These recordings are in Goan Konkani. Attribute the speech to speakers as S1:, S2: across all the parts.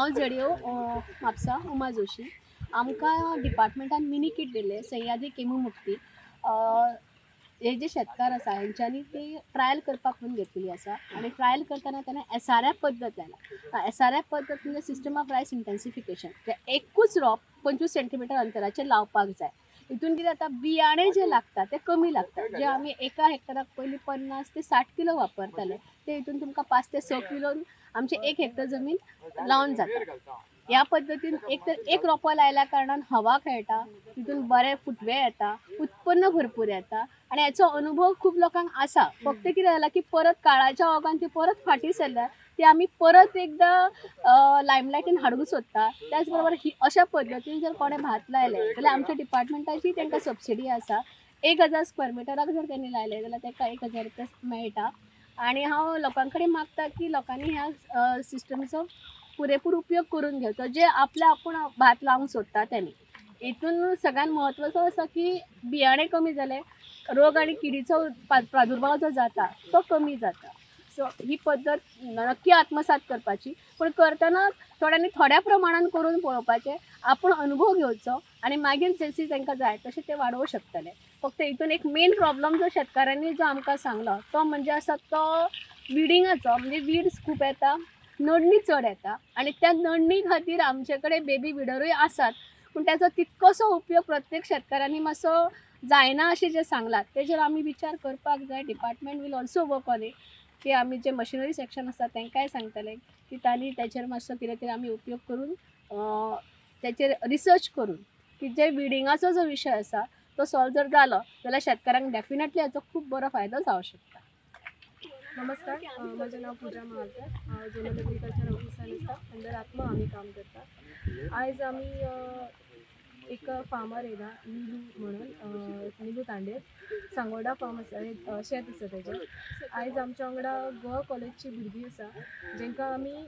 S1: हांव जडयो म्हापसा उमा जोशी. आमकां डिपार्टमेंटान मिनी किट दिल्ले सह्याद्री केमू मुक्ती. हे जे शेतकार आसा हेंच्यांनी ती ट्रायल करपाक म्हणून घेतलेली आसा आनी ट्रायल करतना ताणें SRF पद्दत लायला. SRF पद्दत म्हणजे सिस्टम ऑफ रायस इंटेन्सिफिकेशन. एकूच रोप 25 सेंटीमिटर अंतराचेर लावपाक जाय. हितून कितें जाता, बियाणे जे लागता ते कमी लागता. जे आमी एका हेक्टराक पयलीं 50 ते 60 किलो वापरताले ते हितून तुमकां 5 ते 6 किलो आमचे 1 हेक्टर जमीन लावन जाता. ह्या पद्दतीन एक तर एक रोपो लायल्या कारणान हवा खेळटा, तितून बरे फुटवे येता, उत्पन्न भरपूर येता आनी हेचो अनुभव खूब लोकांक आसा. फक्त कितें जालां की परत काळाच्या ओघान ती परत फाटीं सरल्या, ती आमी परत एकदां लायमलायटीन हाडूंक सोदता. त्याच बरोबर ही अशा पद्दतीन जर कोणें भात लायलें जाल्यार आमच्या डिपार्टमेंटाची तांकां सबसिडी आसा. 1000 स्क्वेअर मिटराक जर तेणी लायलें जाल्यार ताका 1000 रुपया मेळटा. आनी हांव लोकां कडेन मागता की लोकांनी ह्या सिस्टमचो पुरेपूर उपयोग करून घेवचो, जे आपल्या आपूण भात लावंक सोदता तेणी. हितून सगळ्यात म्हत्वाचो आसा की बियाणे कमी जाले, रोग आनी किडीचो प्रादुर्भाव जो जाता तो कमी जाता. सो ही पद्दत नक्की आत्मसात करपाची, पूण करतना थोड्यांनी थोड्या प्रमाणान करून पळोवपाचें, आपूण अनुभव घेवचो आनी मागीर जशी तांकां जाय तशें ते वाडोवंक शकतले. फक्त हितून एक मेन प्रॉब्लम जो शेतकारांनी जो आमकां सांगलो तो म्हणजे आसा तो विडिंगाचो, म्हणजे वीड्स खूब येता, नडणी चड येता आनी त्या नडणी खातीर आमचे कडेन बेबी विडरूय आसात, पूण ताचो तितकोसो उपयोग प्रत्येक शेतकारांनी मातसो जायना अशें जें सांगलां तेजेर आमी विचार करपाक जाय. Department will also work on it की आमी जे मशिनरी सेक्शन आसा तांकांय सांगतले की तांणी ताचेर मातसो कितें तरी आमी उपयोग करून ताचेर रिसर्च करून की जे विडिंगाचो जो विशय आसा तो सॉल्व जर जालो जाल्यार शेतकारांक डेफिनेटली हाचो खूब बरो फायदो जावंक शकता.
S2: नमस्कार, म्हजें नांव पुजा महालकर. हांव झोनल एग्रीकल्चर ऑफिसान आसता, अंडर आत्मा आमी काम करता. आयज आमी एक फार्मर येयला निलू म्हणून, निलू तांडेर, सांगोडा फार्म आसा, शेत आसा तेजें. आयज आमच्या वांगडा गोवा कॉलेजची भुरगीं आसा जेंकां आमी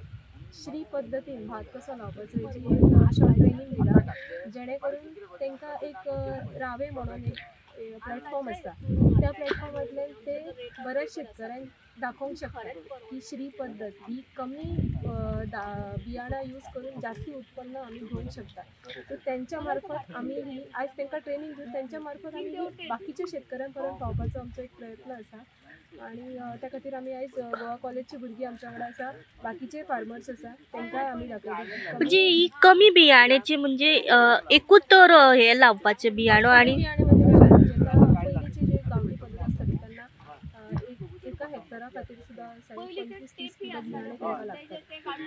S2: श्री पद्दतीन भात कसो लावपाचो हेजी एक शॉर्ट ट्रेनींग दिला, जेणे करून तांकां एक रावे म्हणून एक प्लॅटफॉर्म आसता, त्या प्लॅटफॉर्मांतल्यान ते बऱ्याच शेतकऱ्यांक दाखोवंक शकता की श्री पद्दत ही कमी बियाणां यूज करून जास्ती उत्पन्न आमी घेवंक शकता. सो तेंच्या मार्फत आमी ही आयज तांकां ट्रेनींग दिवन तेंच्या मार्फत आमी ही बाकीच्या शेतकऱ्यां पर्यंत पावपाचो आमचो एक प्रयत्न आसा. आनी त्या खातीर आमी आयज गोवा कॉलेजची भुरगीं आमच्या वांगडा आसा, बाकीचे फार्मर्स आसा तांकांय आमी दाखयता.
S3: म्हणजे ही कमी बियाण्याची म्हणजे एकूच तर हे लावपाचें बियाणो आनी
S2: बियाणे म्हणजे पयलींची जी गांवठी पद्दत आसताली तेन्ना एका हेक्टरा खातीर सुद्दां 25-30 किलो बियाणे तांकां लागतात.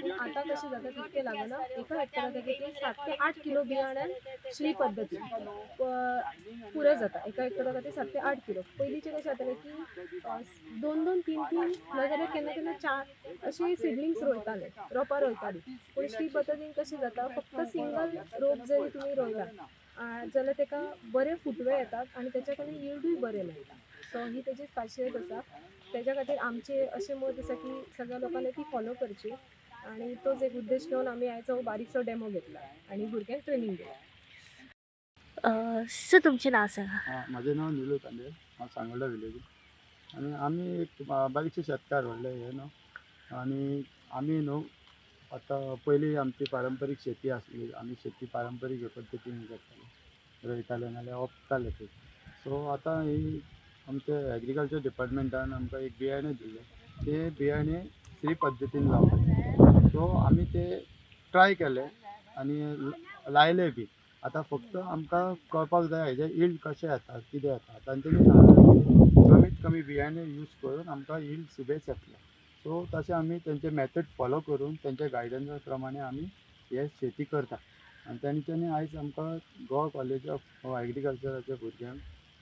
S2: पूण आतां कशें जाता तितकें लागना, एका हेक्टरा खातीर 7 ते 8 किलो बियाण्यान श्री पद्दतीन पुरो जाता. एका हेक्टरा खातीर 7 ते 8 किलो. पयलींचें कशें जातालें की 2-2, 3-3 नाजाल्यार केन्ना केन्ना 4 अशे सिडलिंग्स रोयताले, रोपां रोयतालीं. पूण श्री पद्दतीन कशें जाता, फक्त सिंगल रोप जरी तुमी रोयला जाल्यार ताका बरे फुटवे येतात आनी तेच्या कडेन यिल्डूय बरें मेळटा. सो ही तेजी खासियत आसा. तेच्या खातीर आमचें अशें मत आसा की सगळ्या लोकांनी ती फॉलो करची आनी तोच एक उद्देश घेवन आमी आयज हो बारीकसो डेमो घेतला आनी भुरग्यांक ट्रेनींग दिला.
S3: सर तुमचें नांव सांगा.
S4: म्हजें नांव निलू तांडेल, हांव सांगोल्डा विलेज आनी आमी एक बारीकशे शेतकार व्हडले हे न्हू. आनी आमी न्हू आतां पयलीं आमची पारंपारीक शेती आसली, आमी शेती पारंपारीक पद्दतीन करताले, रोयताले नाल्यार ओंपताले ते. सो आतां ही आमच्या एग्रीकल्चर डिपार्टमेंटान आमकां एक बियाणें दिलें, ते बियाणें श्री पद्दतीन लावपाचें. सो आमी ते ट्राय केले आनी लायले बी. आतां फक्त आमकां कळपाक जाय हेजें यिल्ड कशें येता, कितें येता. तांच्यांनी सांगलें कमीत कमी बियाणें यूज करून आमकां यिल्ड सुबेज येतलें. सो तशें आमी तेंचे मॅथड फॉलो करून तेंच्या गायडन्सा प्रमाणे आमी हे शेती करता. आनी तेंच्यांनी आयज आमकां गोवा कॉलेज ऑफ एग्रीकल्चराच्या भुरग्यांक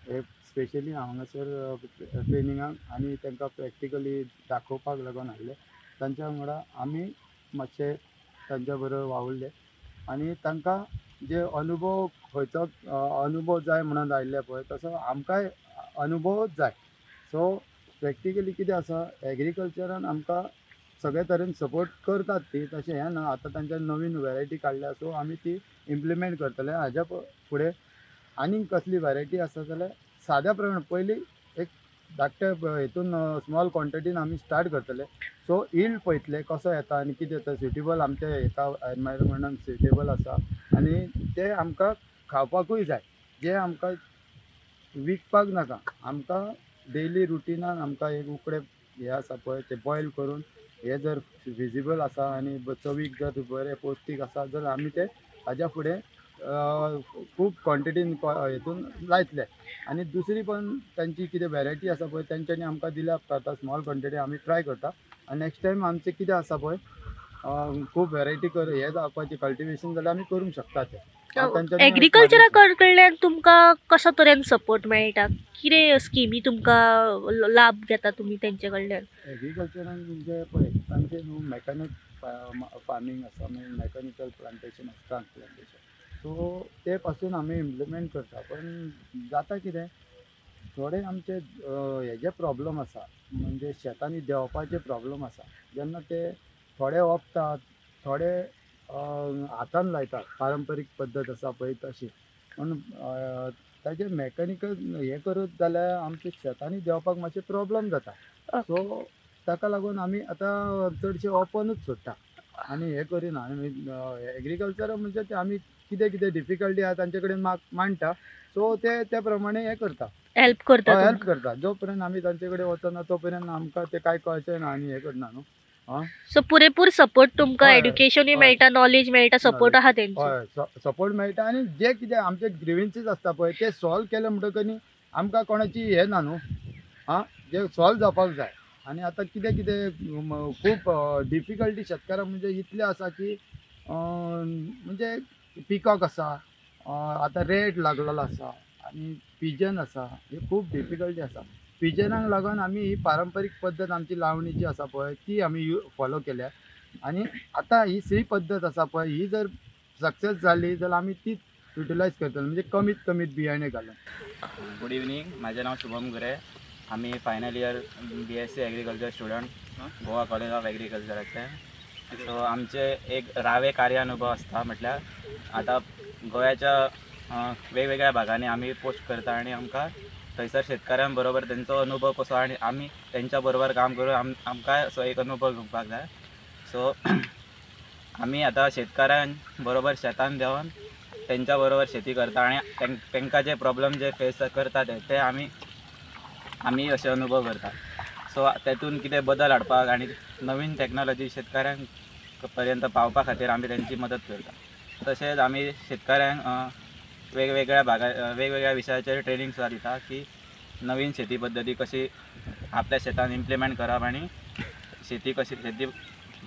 S4: हे स्पेशली हांगासर ट्रेनिंगाक आनी तांकां प्रॅक्टिकली दाखोवपाक लागून हाडलें. तांच्या वांगडा आमी मातशे तांच्या बरोबर वावुरले आनी तांकां जे अनुभव खंयचो अनुभव जाय म्हणून आयिल्ले पळय तसो आमकांय अनुभवच जाय. सो प्रॅक्टिकली कितें आसा, एग्रीकल्चरान आमकां सगळे तरेन सपोर्ट करतात ती, तशें हें ना. आतां तांच्या नवीन वेरायटी काडल्या, सो आमी ती इम्प्लिमेंट करतले. हाज्या फुडें आनीक कसली वेरायटी आसा जाल्यार साद्या प्रमाणे पयलीं एक धाकटे हितून स्मॉल क्वॉन्टिटीन आमी स्टार्ट करतले. सो यील्ड पळयतले कसो येता आनी कितें येता, सुटेबल आमच्या हेका एनवायरमेंटान सुटेबल आसा आनी ते आमकां खावपाकूय जाय, जे आमकां विकपाक नाका. आमकां डेली रुटिनान आमकां एक उकडे हे आसा पळय ते बॉयल करून हे जर विजिबल आसा आनी चवीक जर बरें पौश्टीक आसा जाल्यार आमी ते ताज्या फुडें खूब क्वॉन्टिटीन हेतून लायतले. आनी दुसरी पण तांची कितें वेरायटी आसा पळय तेंच्यांनी आमकां दिल्या उपरांत स्मॉल क्वॉन्टिटी आमी ट्राय करता आनी नेक्स्ट टायम आमचें कितें आसा पळय खूब वेरायटी कर हे जावपाची कल्टिवेशन जाल्यार आमी करूंक शकता तें.
S3: एग्रीकल्चरा कडल्यान तुमकां कसो तरेन सपोर्ट मेळटा, कितें स्किमी तुमकां लाभ घेता तुमी तेंचे कडल्यान?
S4: एग्रीकल्चरान म्हणजे पळय तांचे न्हू मॅकानीक फार्मींग आसा, मागीर मॅकानिकल प्लांटेशन आसा, ट्रान्सप्लांटेशन, सो ते पासून आमी इम्प्लिमेंट करता. पण जाता कितें थोडे आमचे हेजे प्रॉब्लम आसा, म्हणजे शेतांनी देंवपाचे प्रॉब्लम आसा. जेन्ना ते थोडे ओंपतात, थोडे हातान लायतात, पारंपरीक पद्दत आसा पळय तशी, पूण ताजे मॅकॅनिकल हें करत जाल्यार आमच्या शेतांनी देंवपाक मातशें प्रॉब्लम जाता. सो ताका लागून आमी आतां चडशें ओपनूच सोडटा आनी हें करिना. आनी एग्रीकल्चर म्हणजे ते आमी कितें कितें डिफिकल्टी आसा तांचे कडेन मांडटा, सो ते त्या प्रमाणे हें करता,
S3: हेल्प करता,
S4: हेल्प करता. जो पर्यंत आमी तांचे कडेन वचना तो पर्यंत आमकां ते कांय कळचें ना आनी हें करना न्हू.
S3: सो पुरेपूर सपोर्ट तुमकां, एड्युकेशनूय मेळटा, नॉलेज मेळटा, सपोर्ट आहा तेंचो.
S4: हय, सपोर्ट मेळटा आनी जे कितें आमचे ग्रिव्हन्सीस आसता पळय ते सॉल्व केले म्हणटकच न्ही आमकां कोणाची हें ना न्हू, आं जे सॉल्व जावपाक जाय. आनी आतां कितें कितें खूब डिफिकल्टी शेतकारांक म्हणजे इतले आसा की म्हणजे पिकॉक आसा, आतां रेट लागलेलो आसा आनी पिजन आसा, हे खूब डिफिकल्टी आसा. पिजनाक लागून आमी ही पारंपरीक पद्दत आमची लावणी जी आसा पळय ती आमी फॉलो केल्या आनी आतां ही सी पद्दत आसा पळय ही जर सक्सेस जाली जाल्यार आमी तीच युटिलायज करतले, म्हणजे कमीत कमीत बियाणे घालून.
S5: गुड इवनींग, म्हाजें नांव शुभम गुरे. आमी final year BSc agriculture student, Goa college of एग्रीकल्चराचे. सो आमचे एक रावे कार्यानुभव आसता, म्हटल्यार आतां गोव्याच्या वेगवेगळ्या भागांनी आमी पोस्ट करता आनी आमकां थंयसर शेतकऱ्यां बरोबर तेंचो अनुभव कसो आनी आमी तेंच्या बरोबर काम करून आमकां असो एक अनुभव घेवपाक जाय. सो आमी आतां शेतकऱ्यां बरोबर शेतान देंवन तेंच्या बरोबर शेती करता आनी तेंकां जे प्रॉब्लम जे फेस करता ते आमी अशे अनुभव करता. सो तेतून कितें बदल हाडपाक आनी नवीन टॅक्नोलॉजी शेतकऱ्यांक पर्यंत पावपा खातीर आमी तेंची मदत करता. तशेंच आमी शेतकऱ्यांक वेगवेगळ्या भागा वेगवेगळ्या विशयाचेर ट्रेनींग सुद्दां दिता की नवीन शेती पद्दती कशी आपल्या शेतान इम्प्लिमेंट करप आनी शेती कशी शेती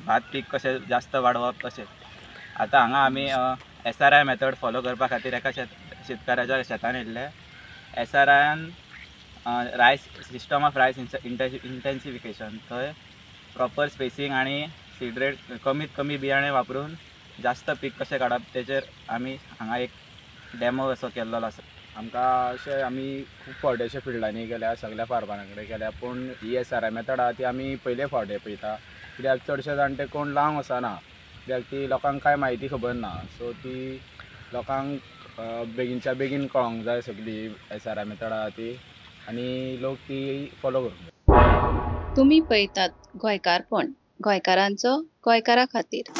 S5: भात पीक कशें जास्त वाडोवप. तशें आतां हांगा आमी SRI method follow करपा खातीर एका शेतकाराच्या शेतान येयल्ले. SRIन rice system of rice intensification, थंय प्रॉपर स्पेसींग आनी सीड रेट कमीत कमी बियाणे वापरून जास्त पीक कशें काडप तेचेर आमी हांगा एक डेमो असो केल्लो आसा.
S6: आमकां अशें आमी खूब फावटी अशे फिल्डांनी गेल्या, सगल्या फार्मरां कडेन गेल्या, पूण ही SRI method आहा ती आमी पयले फावटी पळयता, कित्याक चडशे जाणटे कोण लावंक वचना, कित्याक ती लोकांक कांय म्हायती खबर ना. सो ती लोकांक बेगीनच्या बेगीन कळोंक जाय सगली SRI method आहा ती आनी लोक ती फॉलो करूंक जाय.
S7: तुमी पळयतात गोंयकारपण, गोंयकारांचो गोंयकारा खातीर.